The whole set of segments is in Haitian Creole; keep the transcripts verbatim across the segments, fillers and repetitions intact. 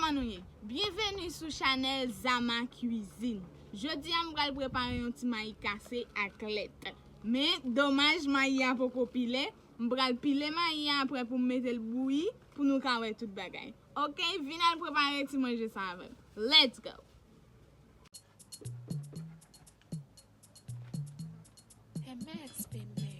Kòman nou ye? Byenveni sou chanèl Zama Cuisine. Jodi a, m pral prepare yon ti mayi kase ak lèt. Men, domaj, mayi a poko pile. M pral pile mayi a apre pou m mete l bouyi pou nou ka wè tout bagay. Oke, vin al prepare ti manje sa avè m. Let's go! Enben, Spin Maker.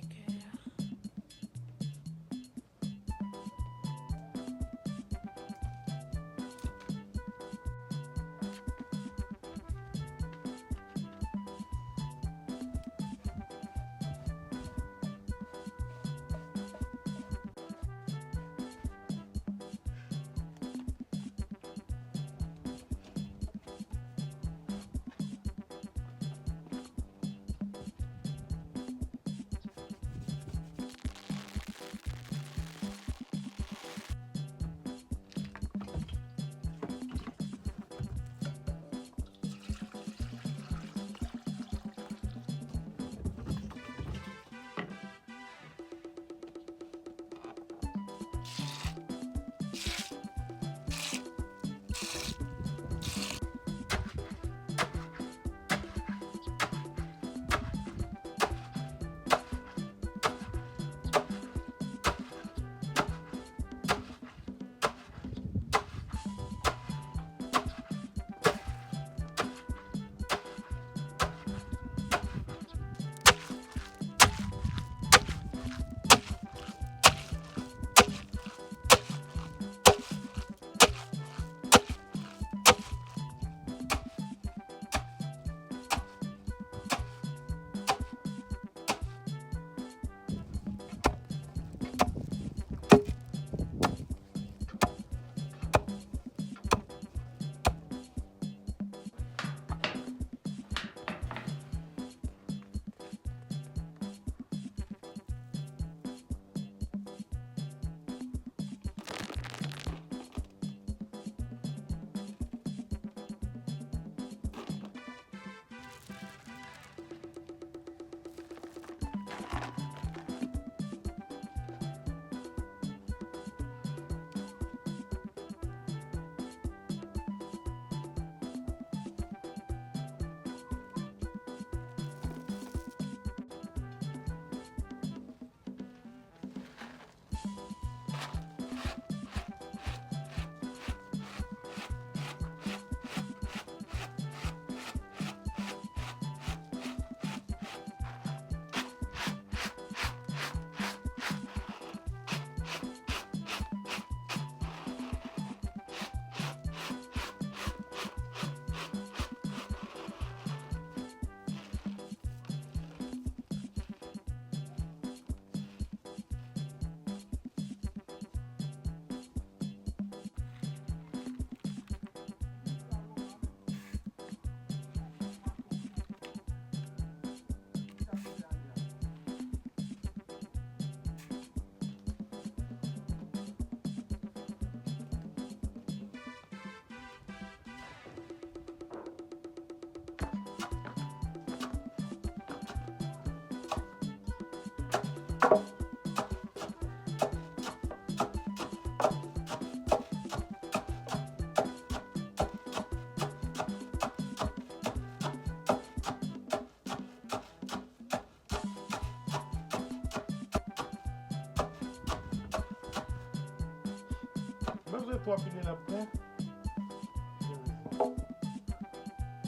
Bezwen twò pile nan pwen.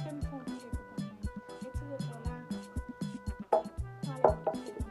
Fè m fè yon pile pou kont mwen. Retire twò la. Pale m pile anpil.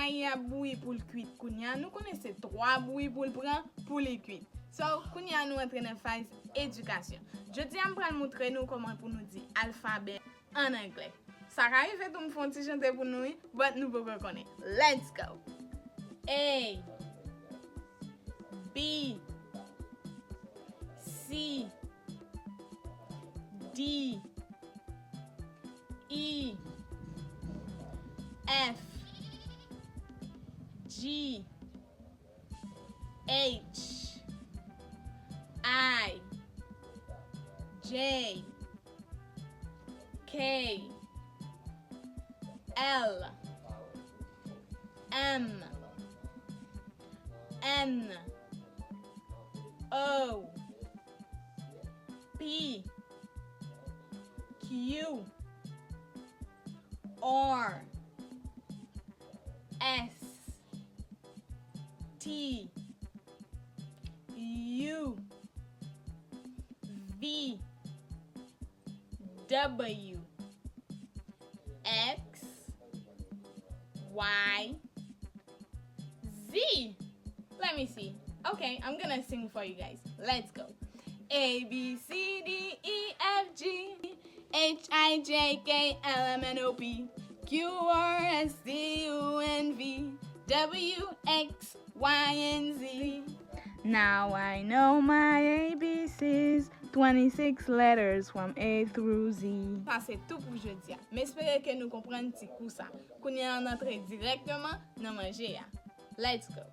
Mayi ap bouyi pou l kwit. Kounye a, nou konnen se twa bouyi pou l pran pou li kwit. So, kounye a, nou antre nan faz edikasyon. Jodi a, m pral montre nou kòman pou nou di alfabè an anglè. Sa ka rive tou m fè yon ti chante pou nou, wi, but nou poko konnen. Let's go! A, B, C, D, E, F, G, H, I, J, K, L, M, N, O, P, Q, R, S, T, U, V, W, X, Y, Z. Let me see. Okay, I'm gonna sing for you guys. Let's go. A, B, C, D, E, F, G, H, I, J, K, L, M, N, O, P, Q, R, S, T, U, N, V, W, X, Y, and Z. Now I know my A B Cs, twenty-six letters from A through Z. Sa se tou pou jodi a. M espere ke nou konprann ti kou sa. Kounye a, n antre dirèkteman nan manje a. Let's go!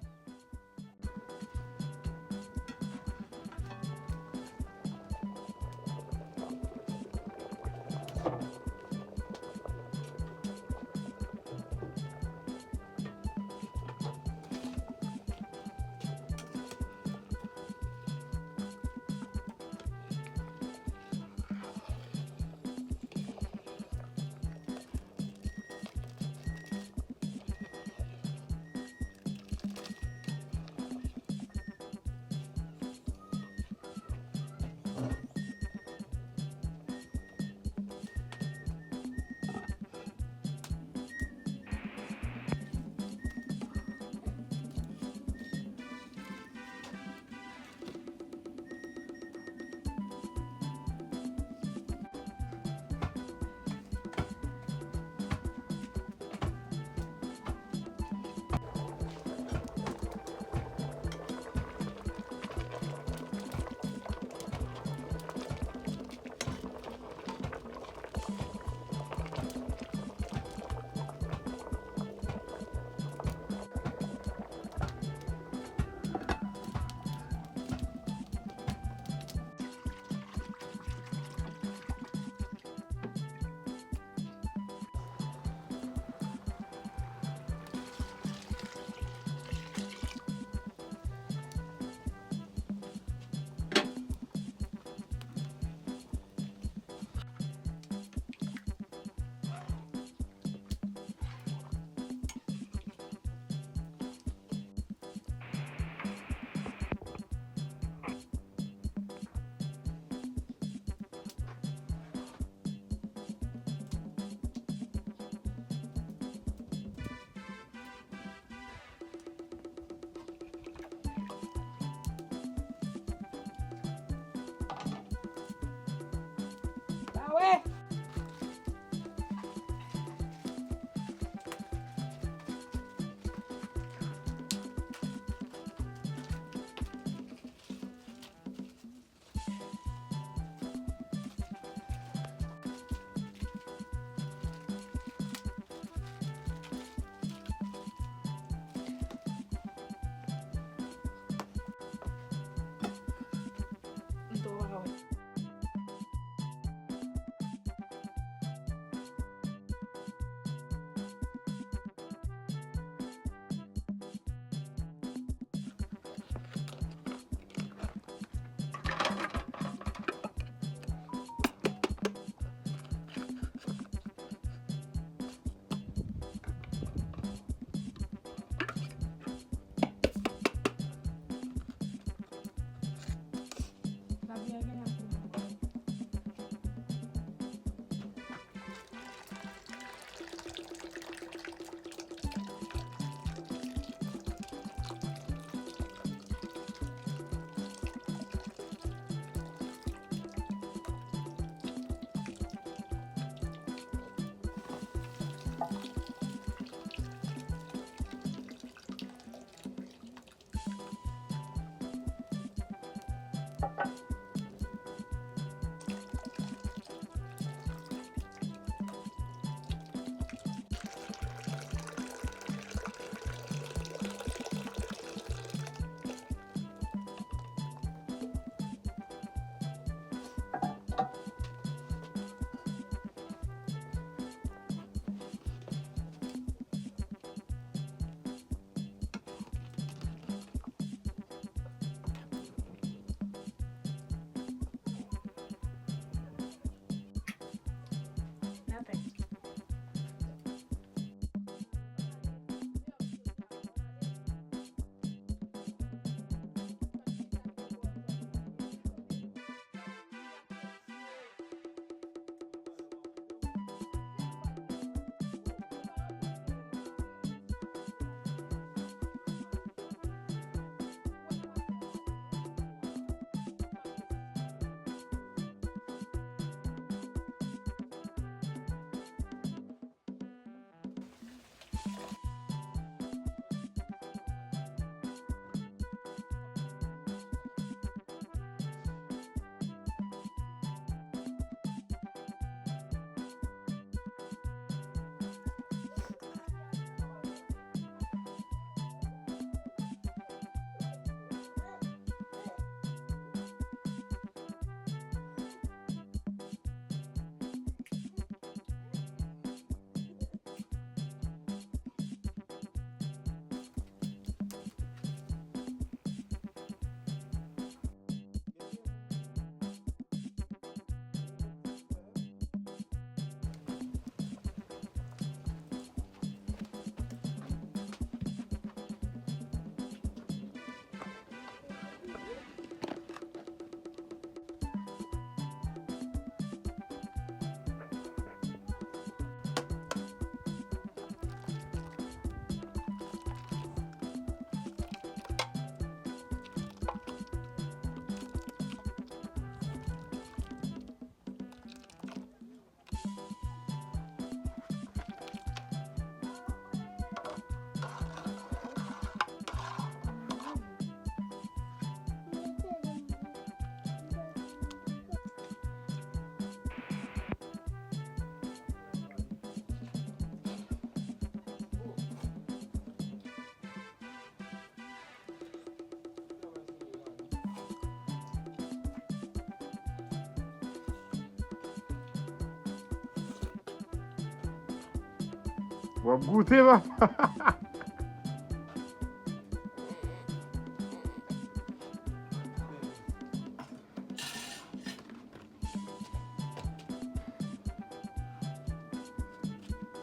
W ap goute, papa.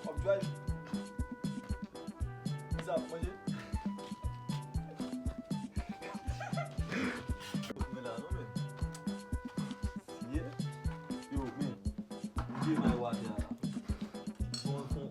W ap drive? Sa ap manje? Men la non, men. Yeah. Yo, men. Mete may w atè a la. Bon, bon.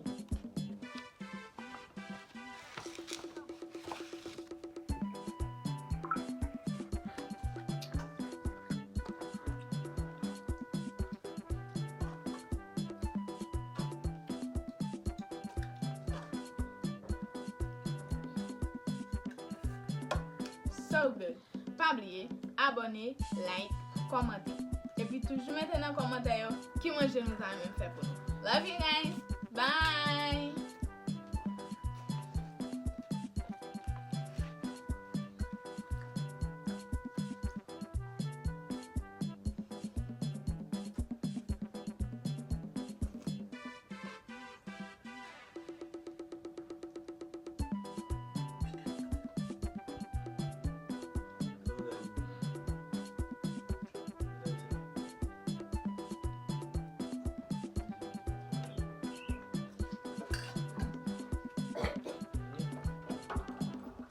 So good. Pa bliye abòne, like, kòmante. Epi toujou mete nan kòmantè yo ki manje nou ta renmen fè pou nou. Love you guys. Bye.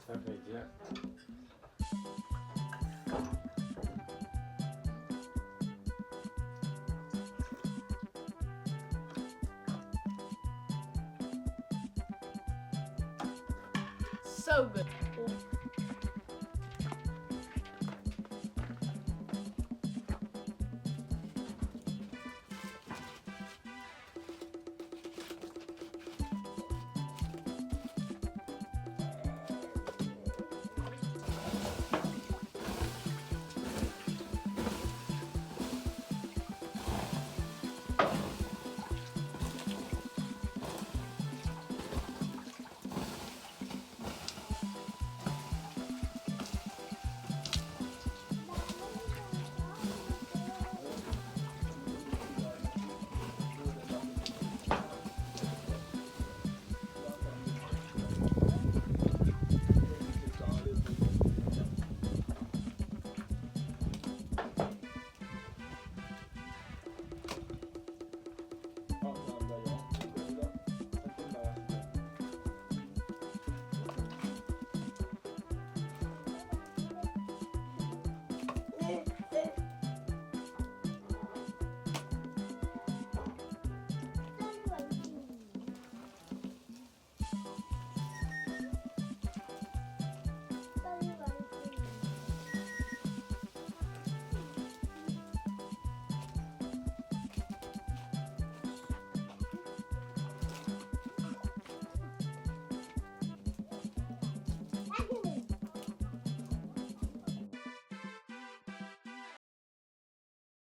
Sa fè djab. So good.